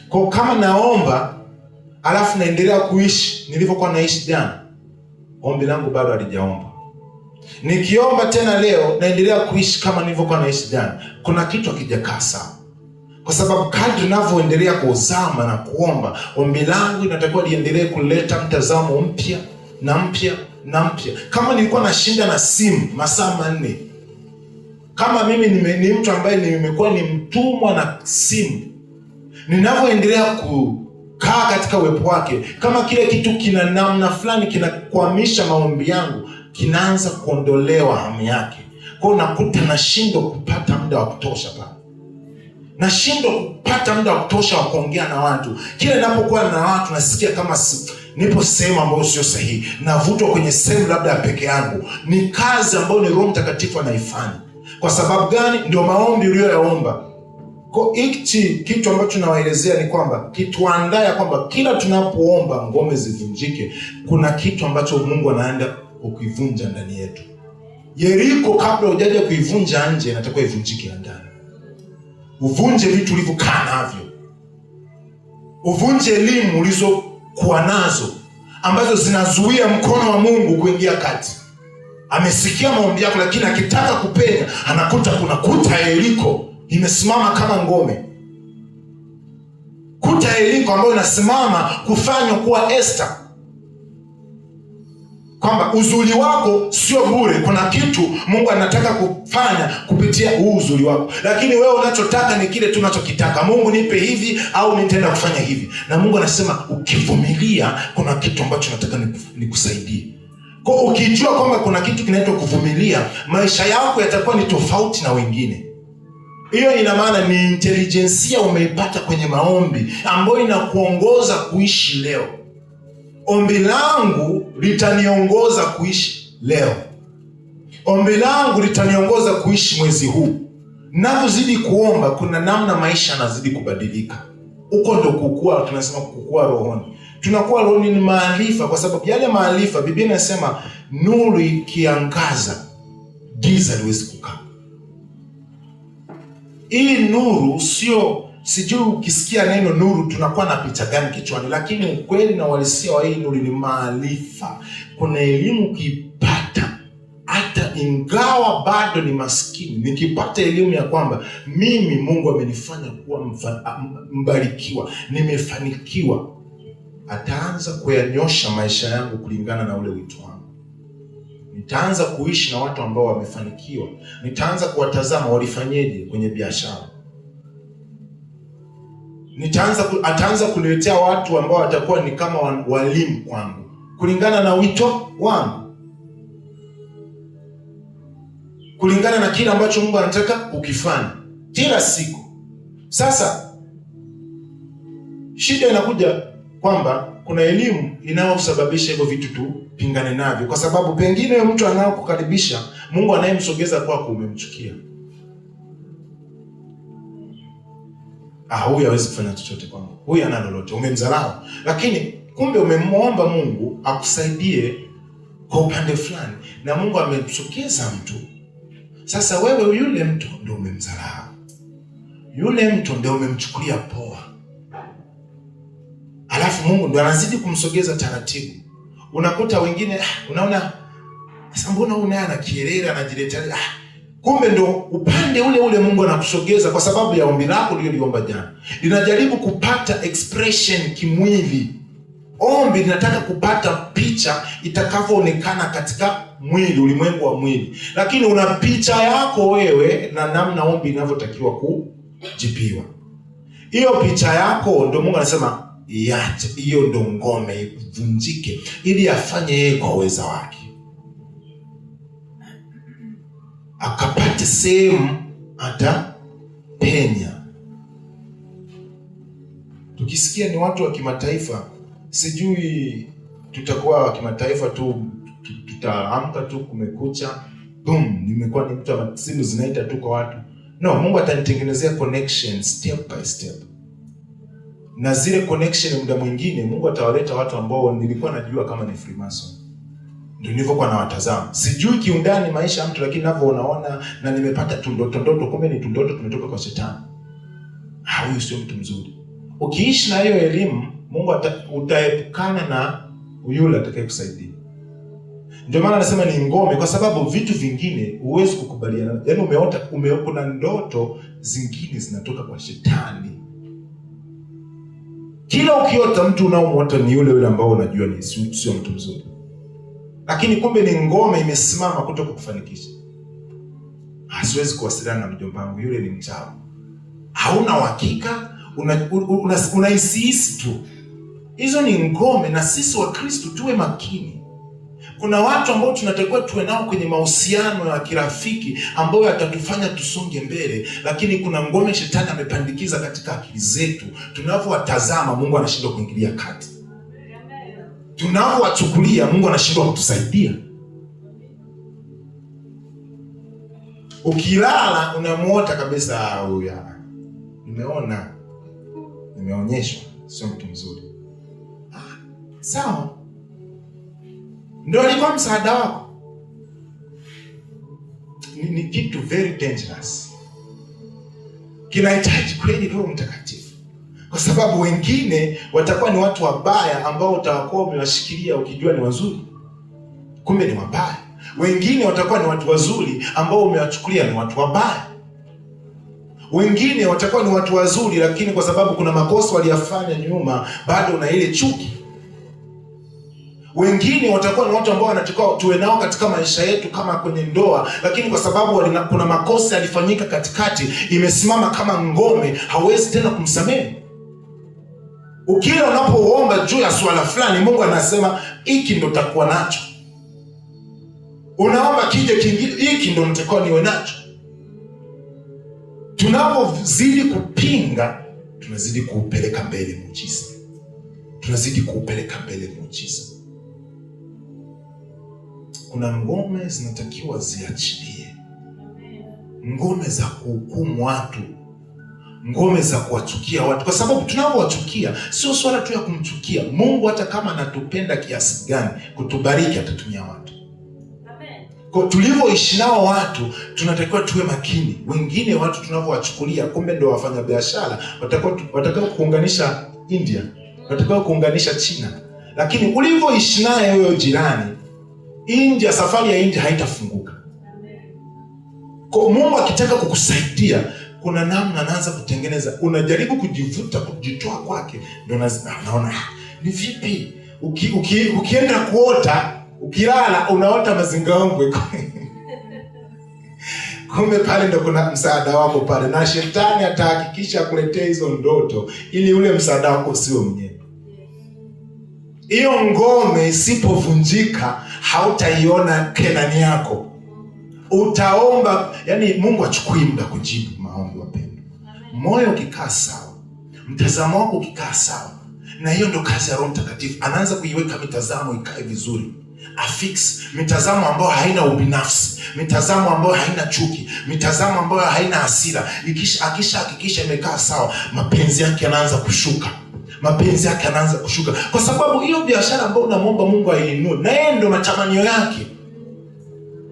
Kwa kama naomba alafu naendelea kuishi nilivyokuwa naishi jana, ombi langu bado halijaomba. Nikiomba tena leo naendelea kuishi kama nilivyokuwa naishi jana, kuna kitu hakijakaa sawa, kwa sababu kadri ninavyoendelea kuzama na kuomba, ombi langu inatakiwa liendelee kuleta mtazamo mpya na mpya na mpya. Kama nilikuwa nashinda na simu masaa 4, kama mimi ni mtu ambaye nimekuwa ni mtumwa na simu, ninavyoendelea kukaa katika uwepo wake, kama kile kitu kina namna fulani kinakwamisha maombi yangu, kinaanza kuondolewa hamu yake. Kwa hiyo nakuta nashindwa kupata muda wa kutosha pale, nashindwa kupata muda wa kutosha wa kuongea na watu. Kila ninapokuwa na watu nasikia kama nipo sehemu ambayo sio sahihi, navutwa kwenye sehemu labda ya peke yangu. Ni kazi ambayo ni Roho Mtakatifu anaifanya. Kwa sababu gani? Ndio maombi uliyoyaomba. Kwa hichi kitu ambacho nawaelezea ni kwamba kituandae kwamba kila tunapoomba ngome zivunjike, kuna kitu ambacho Mungu anaenda kukivunja ndani yetu. Yeriko kabla hujaja kuivunja nje, inatakiwa ivunjike ndani. Uvunje vitu ulivyokaa navyo, uvunje elimu ulizokuwa nazo ambazo zinazuia mkono wa Mungu kuingia kati. Amesikia maombi yako, lakini akitaka kupenya anakuta kuna kuta ya Yeriko imesimama kama ngome, kuta ya Yeriko ambayo inasimama kufanywa kuwa Esther, kwamba uzuri wako sio bure. Kuna kitu Mungu anataka kufanya kupitia huu uzuri wako, lakini wewe unachotaka ni kile tu unachokitaka. Mungu nipe hivi au nitaenda kufanya hivi, na Mungu anasema ukivumilia, kuna kitu ambacho nataka nikusaidie. Kwa ukijua kwamba kuna kitu kinaitwa kuvumilia, maisha yako yatakuwa ni tofauti na wengine. Hiyo ina maana ni intelijensia umeipata kwenye maombi ambayo inakuongoza kuishi leo. Ombi langu litaniongoza kuishi leo. Ombi langu litaniongoza kuishi mwezi huu. Ninavyozidi kuomba, kuna namna maisha yanazidi kubadilika. Huko ndo kukua, tunasema kukua rohoni. Tunakuwa rohoni ni maarifa, kwa sababu yale maarifa, Biblia inasema nuru ikiangaza giza liwezi kukaa. Hii nuru sio, sijui ukisikia neno nuru tunakuwa na picha gani kichwani, lakini ukweli na uhalisia wa hii nuru ni maarifa. Kuna elimu ukiipata, hata ingawa bado ni maskini, nikipata elimu ya kwamba mimi Mungu amenifanya kuwa mbarikiwa, nimefanikiwa, ataanza kuyanyosha maisha yangu kulingana na ule wito wangu. Nitaanza kuishi na watu ambao wamefanikiwa, nitaanza kuwatazama walifanyeje kwenye biashara, ataanza kuniletea watu ambao watakuwa ni kama walimu kwangu kulingana na wito wangu, kulingana na kile ambacho Mungu anataka kukifanya kila siku. Sasa shida inakuja kwamba kuna elimu inayosababisha hivyo vitu tupingane navyo, kwa sababu pengine mtu anayokukaribisha Mungu anayemsogeza kwako umemchukia. Huyu hawezi kufanya chochote kwangu, huyu hana lolote, umemdharau. Lakini kumbe umemwomba Mungu akusaidie kwa upande fulani, na Mungu amemsogeza mtu. Sasa wewe yule mtu ndio umemdharau, yule mtu ndio umemchukulia poa, alafu Mungu ndio anazidi kumsogeza taratibu. Unakuta wengine unaona sasa, mbona huyu naye ana kielele anajiletea? Kumbe ndo upande ule ule Mungu anakusogeza kwa sababu ya ombi lako uliloliomba jana. Linajaribu kupata expression kimwili. Ombi linataka kupata picha itakavyoonekana katika mwili, ulimwengu wa mwili. Lakini una picha yako wewe na namna ombi linavyotakiwa kujibiwa. Hiyo picha yako ndo Mungu anasema iache, hiyo ndo ngome ivunjike ili afanye yeye kwa uweza wake, akapate sehemu atapenya. Tukisikia ni watu wa kimataifa, sijui tutakuwa wa kimataifa tu, tutaamka tu kumekucha, boom, nimekuwa ni mtu wa simu zinaita tu kwa watu. No, Mungu atanitengenezea connection step by step. Na zile connection muda mwingine Mungu atawaleta watu ambao nilikuwa najua kama ni Freemason. Ndio nilivyokuwa nawatazama. Sijui kiundani maisha ya mtu, lakini ninavyoona na nimepata tundoto ndoto, kumbe ni tundoto tumetoka kwa shetani. Huyu sio mtu mzuri. Ukiishi na hiyo elimu, Mungu utaepukana na yule atakayekusaidia. Ndio maana anasema ni ngome, kwa sababu vitu vingine huwezi kukubaliana. Yaani umeota kuna ndoto zingine zinatoka kwa shetani. Kila ukiota mtu unaomuota ni yule yule ambao unajua ni sio mtu mzuri, lakini kumbe ni ngome imesimama kutoka kufanikisha. Siwezi kuwasiliana na mjomba wangu, yule ni mchawi. Hauna uhakika, unahisihisi tu. Hizo ni ngome, na sisi Wakristo tuwe makini. Kuna watu ambao tunatakiwa tuwe nao kwenye mahusiano ya kirafiki ambayo yatatufanya tusonge mbele, lakini kuna ngome shetani amepandikiza katika akili zetu. Tunavyowatazama Mungu anashindwa kuingilia kati, tunavyowachukulia Mungu anashindwa kutusaidia. Ukilala unamuota kabisa, huyu nimeona, nimeonyeshwa, sio mtu mzuri. Sawa, ndio alikuwa msaada wako. Ni kitu very dangerous, kinahitaji kweli Roho Mtakatifu, kwa sababu wengine watakuwa ni watu wabaya ambao utakuwa umewashikilia ukijua ni wazuri, kumbe ni wabaya. Wengine watakuwa ni watu wazuri ambao umewachukulia ni watu wabaya. Wengine watakuwa ni watu wazuri, lakini kwa sababu kuna makosa waliyafanya nyuma, bado una ile chuki. Wengine watakuwa ni watu ambao wanatakiwa tuwe nao katika maisha yetu kama kwenye ndoa, lakini kwa sababu kuna makosa yalifanyika katikati, imesimama kama ngome, hauwezi tena kumsamehe. Ukila unapoomba juu ya swala fulani, Mungu anasema hiki ndo takuwa nacho. Unaomba kije kingine, hiki ndo nitakuwa niwe nacho. Tunapozidi kupinga, tunazidi kuupeleka mbele muujiza, tunazidi kuupeleka mbele muujiza. Kuna ngome zinatakiwa ziachilie, ngome za kuhukumu watu, ngome za kuwachukia watu, kwa sababu tunapowachukia sio swala tu ya kumchukia Mungu. Hata kama anatupenda kiasi gani, kutubariki atatumia watu. Kwa tulivyoishi nao watu, tunatakiwa tuwe makini. Wengine watu tunavyowachukulia, kumbe ndio wafanyabiashara watakao kuunganisha India, watakao kuunganisha China, lakini ulivyoishi naye huyo jirani India, safari ya India haitafunguka. Kwa Mungu akitaka kukusaidia, kuna namna anaanza kutengeneza. Unajaribu kujivuta, kujitoa kwake, ndio naona ni vipi. Ukienda kuota, ukilala unaota mazingaombwe. Kumbe pale ndo kuna msaada wako pale, na shetani atahakikisha akuletea hizo ndoto ili ule msaada wako usiwe mwenyewe. Hiyo ngome isipovunjika hautaiona Kenani yako. Utaomba, yani Mungu achukui muda kujibu maombi, wapendwa. Moyo ukikaa sawa, mtazamo wako ukikaa sawa, na hiyo ndo kazi ya Roho Mtakatifu. Anaanza kuiweka mitazamo ikae vizuri, afix mitazamo ambayo haina ubinafsi, mitazamo ambayo haina chuki, mitazamo ambayo haina hasira. Akisha hakikisha imekaa sawa, mapenzi yake yanaanza kushuka. Mapenzi yake yanaanza kushuka, kwa sababu hiyo biashara ambayo unamwomba Mungu ainue, na yeye ndo matamanio yake.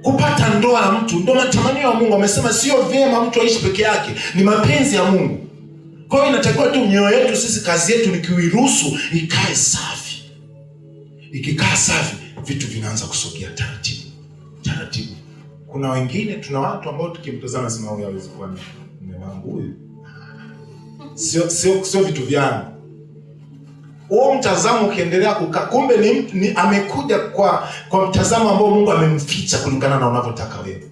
Kupata ndoa ya mtu ndo matamanio ya Mungu. Amesema sio vyema mtu aishi peke yake, ni mapenzi ya Mungu. Kwa hiyo inatakiwa tu mioyo yetu sisi, kazi yetu ni kuiruhusu ikae safi. Ikikaa safi, vitu vinaanza kusogea taratibu taratibu. Kuna wengine, tuna watu ambao tukimtazama sema huyu hawezi kuwa mume wangu, huyu sio vitu vyangu. Huo mtazamo ukiendelea kukaa, kumbe ni amekuja kwa mtazamo ambao Mungu amemficha kulingana na unavyotaka wewe.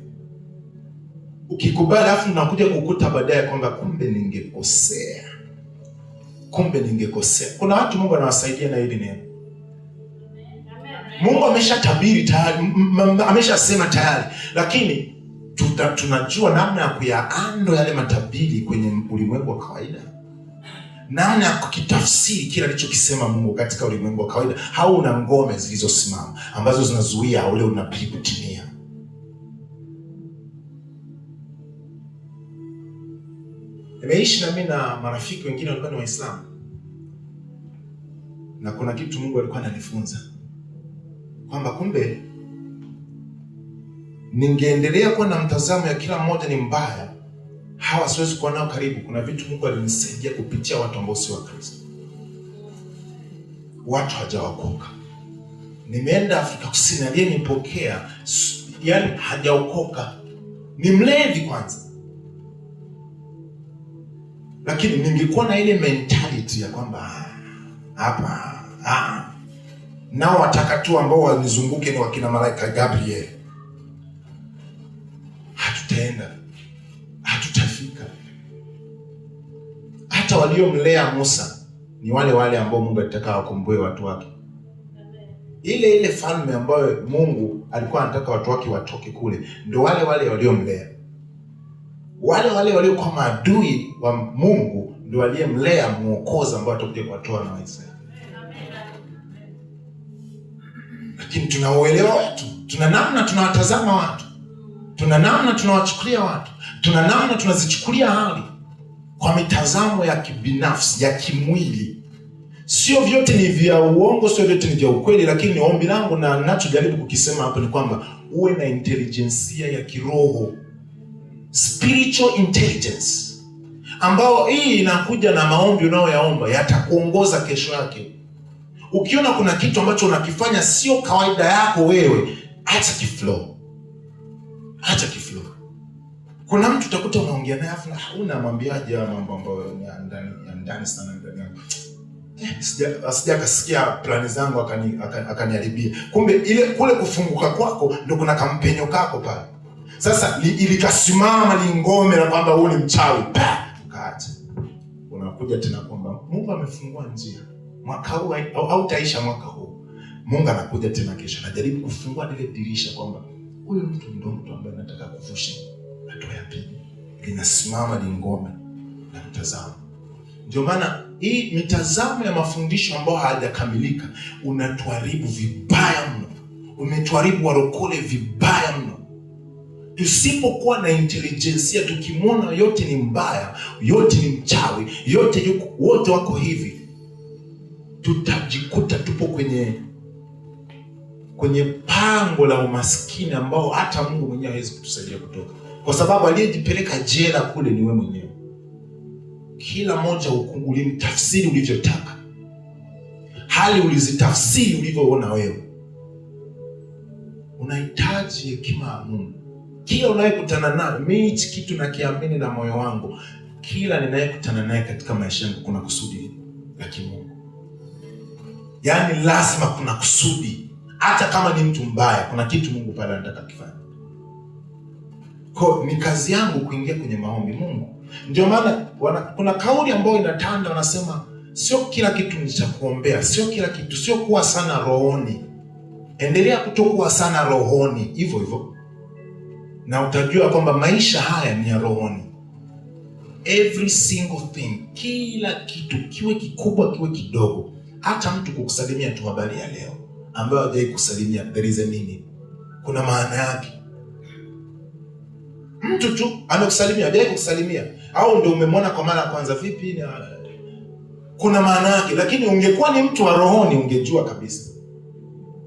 Ukikubali alafu unakuja kukuta baadaye kwamba kumbe ningekosea, kumbe ningekosea. Kuna watu Mungu anawasaidia na hili neno. Mungu ameshatabiri tayari, ameshasema tayari, lakini tunajua namna ya kuyaando yale matabiri kwenye ulimwengu wa kawaida, namna ya kukitafsiri kile alichokisema Mungu katika ulimwengu wa kawaida. Hauna ngome zilizosimama ambazo zinazuia ule unabii kutimia. Nimeishi na mimi na marafiki wengine walikuwa ni Waislamu, na kuna kitu Mungu alikuwa ananifunza kwamba kumbe ningeendelea kuwa na mtazamo ya kila mmoja ni mbaya, Hawa siwezi kuwa nao karibu. Kuna vitu Mungu alinisaidia kupitia watu ambao sio Wakristo, watu hawajaokoka. Nimeenda Afrika Kusini, aliyenipokea yani hajaokoka, ni mlevi kwanza, lakini ningekuwa na ile mentality ya kwamba hapa nao wataka tu ambao wanizunguke ni wakina malaika Gabriel, hatutaenda, hatutafika. Hata waliomlea Musa ni wale wale ambao Mungu alitaka wakomboe watu wake. Ile ile falme ambayo Mungu alikuwa anataka watu wake watoke kule, ndio wale wale waliomlea. Wale wale waliokuwa maadui wa Mungu ndio waliyemlea Mwokozi ambao atakuja kuwatoa na Waisraeli. Lakini tunauelewa watu, tuna namna tunawatazama watu, tuna namna tunawachukulia watu, tuna namna tunazichukulia hali kwa mitazamo ya kibinafsi ya kimwili. Sio vyote ni vya uongo, sio vyote ni vya ukweli, lakini ombi langu na ninachojaribu kukisema hapo ni kwamba uwe na intelijensia ya kiroho, spiritual intelligence, ambao hii inakuja na maombi unayoyaomba yatakuongoza kesho yake. Ukiona kuna kitu ambacho unakifanya sio kawaida yako wewe, acha kiflow, acha kiflow. Kuna mtu utakuta unaongea naye afu unamwambiaje haya mambo ambayo ni ya ndani ya ndani sana ndani yako. Asija akasikia plani zangu akaniharibia. Kumbe ile kule kufunguka kwako ndio kuna kampenyo kako pale. Sasa ilikasimama lingome la kwamba huu ni mchawi, pa ukaacha. Unakuja tena kwamba Mungu amefungua njia mwaka huu hautaisha mwaka huu. Mungu anakuja tena kesho, anajaribu kufungua lile dirisha kwamba huyu mtu ndio mtu ambaye nataka kuvusha hatua ya pili. Linasimama lingome la mtazamo. Ndio maana hii mitazamo ya mafundisho ambayo hayajakamilika unatuharibu vibaya mno, umetuharibu warokole vibaya mno. Tusipokuwa na intelijensia, tukimwona yote ni mbaya, yote ni mchawi, yote yuko, wote wako hivi, tutajikuta tupo kwenye pango la umaskini ambao hata Mungu mwenyewe hawezi kutusaidia kutoka, kwa sababu aliyejipeleka jela kule ni wewe mwenyewe. Kila mmoja ulimtafsiri ulivyotaka, hali ulizitafsiri ulivyoona wewe. Unahitaji hekima ya Mungu kila unayekutana naye. Mimi hichi kitu nakiamini na moyo wangu, kila ninayekutana naye katika maisha yangu kuna kusudi la kimungu. Yaani lazima kuna kusudi, hata kama ni mtu mbaya, kuna kitu Mungu pale anataka kifanye. Kwa ni kazi yangu kuingia kwenye maombi Mungu. Ndio maana kuna kauli ambayo inatanda, wanasema sio kila kitu ni cha kuombea, sio kila kitu, sio kuwa sana rohoni. Endelea kutokuwa sana rohoni hivyo hivyo, na utajua kwamba maisha haya ni ya rohoni. Every single thing, kila kitu, kiwe kikubwa kiwe kidogo, hata mtu kukusalimia tu habari ya leo ambayo hajai kusalimia, there is a meaning, kuna maana yake. Mtu tu amekusalimia, hajai kukusalimia, au ndio umemwona kwa mara ya kwanza, vipi, na kuna maana yake. Lakini ungekuwa ni mtu wa rohoni, ungejua kabisa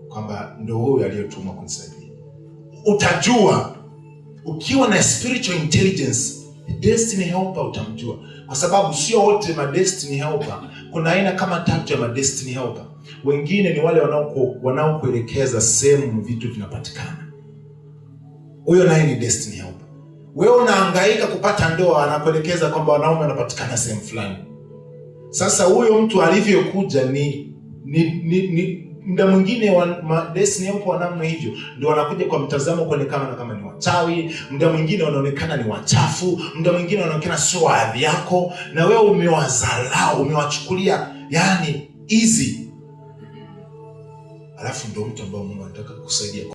kwamba ndio huyu aliyotumwa kunisaidia. Utajua ukiwa na spiritual intelligence, destiny helper utamjua, kwa sababu sio wote ma destiny helper. Kuna aina kama tatu ya ma destiny helper. Wengine ni wale wanaokuelekeza sehemu vitu vinapatikana, huyo naye ni destiny helper. Wewe unahangaika kupata ndoa, anakuelekeza kwamba wanaume wanapatikana sehemu fulani. Sasa huyo mtu alivyokuja ni muda mwingine destiny helper wa namna hivyo ndio wanakuja kwa mtazamo kuonekana kama ni wachawi, muda mwingine wanaonekana ni wachafu, muda mwingine wanaonekana sio hadhi yako, na wewe umewazalau, umewachukulia yani easy, alafu ndio mtu ambao Mungu anataka kukusaidia.